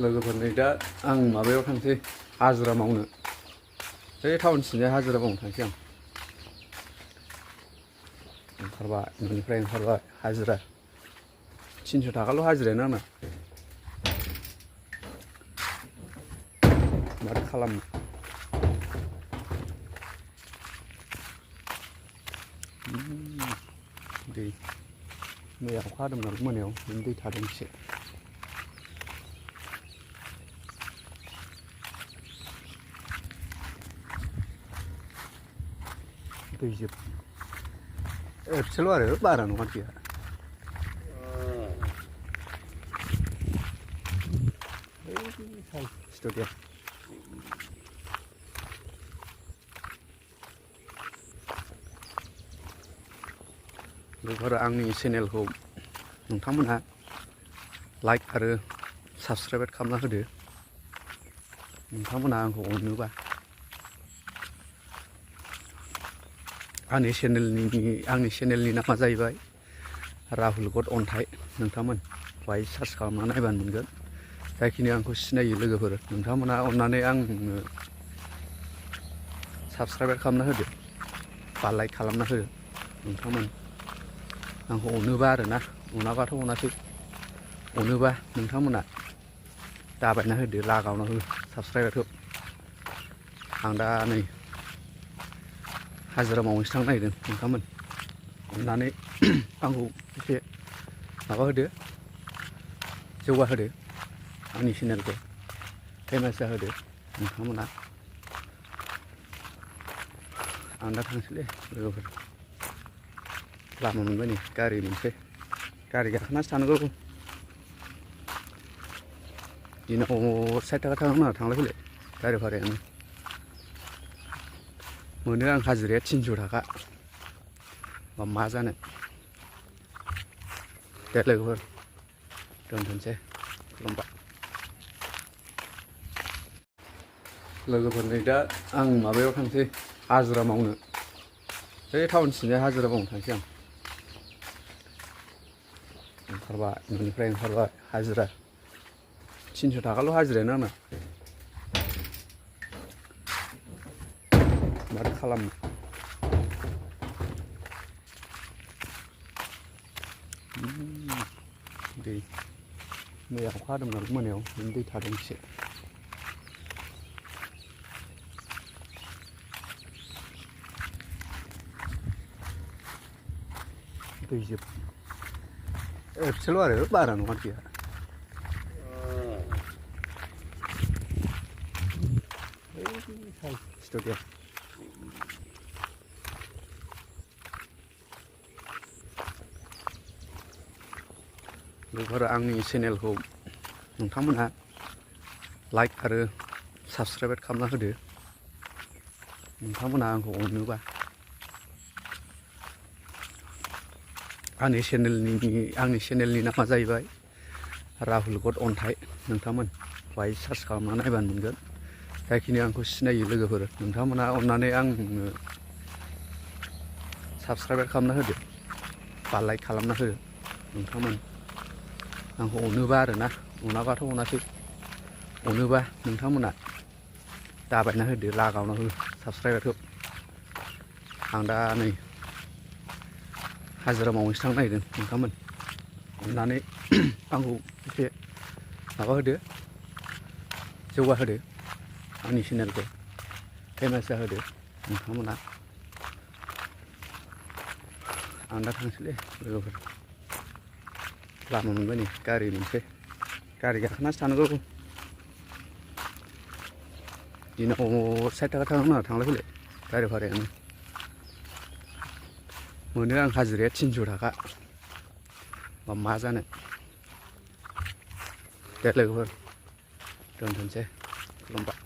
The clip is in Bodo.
लोगोफोरनि दा आं माबायाव थांसै हाजिरा मावनो बे टाउन सिंजाय हाजिरा मावनो थांसै आं ओंखारबाय न'निफ्राय ओंखारबाय हाजिरा 300 थाखाल' हाजिरायानो आंना माथो खालामनो दै मैया अखा हादोंमोन आरो मोनायाव दै थादों एसे दैजोब एसेल' आरो बारा नङा दैया स्टुडिअ बेफोर आंनि चेनेलखौ नोंथांमोनहा लाइक आरो साबस्क्राइब खालामना होदो नोंथांमोनहा आंखौ अनोबा आंनि चेनेलनि नामा जाहैबाय राहुलगड अन्थाइ नोंथांमोन बाहाय सार्च खालामना नायबानो मोनगोन जायखिनि आंखौ सिनायो लोगोफोर नोंथांमोनहा अननानै आंनो साबस्क्राइब खालामना होदो बा लाइक खालामना होदो नोंथांमोन आंखौ अनोबा आरोना अनाबाथ' अनासै अनोबा नोंथांमोना दाबायना होदो लागावना हो साबस्क्राइबखौ आं दा नै हाजिरा मावनोसो थांनो नागिरदों नोंथांमोन अननानै आंखौ एसे माबा होदो जौगाहोदो आंनि चेनेलखौ फेमास जाहोदो नोंथांमोना आं दा थांसैलै लोगोफोर लामा मोनबाय नै गारि मोनसै गारि गाखोनासो थानांगौ दिनाव 60 थाखा थाङो आरो थांलाय फैलाय गारि भारायानो मोनो आं हाजिराया 300 थाखा बा मा जानो दे लोगोफोर दोनथ'नोसै खुलुमबाय लोगोफोरनि दा आं माबायाव थांसै हाजिरा मावनो बे टाउन सिंजाय हाजिरा मावनो थांसै आं ओंखारबाय न'निफ्राय ओंखारबाय हाजिरा 300 थाखाल' हाजिरायानो आंना माथो खालामनो दै मैया अखा हादोंमोन आरो मोनायाव दै थादों एसे दैजोब एसेल' आरो बारा नङा दैया स्टुडिअ बेफोर आंनि चेनेलखौ नोंथांमोनहा लाइक आरो साबस्क्राइब खालामना होदो नोंथांमोनहा आंखौ अनोबा आंनि चेनेलनि नामा जाहैबाय राहुलगड अन्थाइ नोंथांमोन बाहाय सार्च खालामना नायबानो मोनगोन जायखिनि आंखौ सिनायो लोगोफोर नोंथांमोनहा अननानै आंनो साबस्क्राइब खालामना होदो बा लाइक खालामना होदो नोंथांमोन आंखौ अनोबा आरोना अनाबाथ' अनासै अनोबा नोंथांमोना दाबायना होदो लागावना हो साबस्क्राइबखौ आं दा नै हाजिरा मावनोसो थांनो नागिरदों नोंथांमोन अननानै आंखौ एसे माबा होदो जौगाहोदो आंनि चेनेलखौ फेमास जाहोदो नोंथांमोना आं दा थांसैलै लोगोफोर लामा मोनबाय नै गारि मोनसै गारि गाखोनासो थानांगौ दिनाव 60 थाखा थाङो आरो थांलाय फैलाय गारि भारायानो मोनो आं हाजिराया 300 थाखा बा मा जानो दे लोगोफोर दोनथ'नोसै खुलुमबाय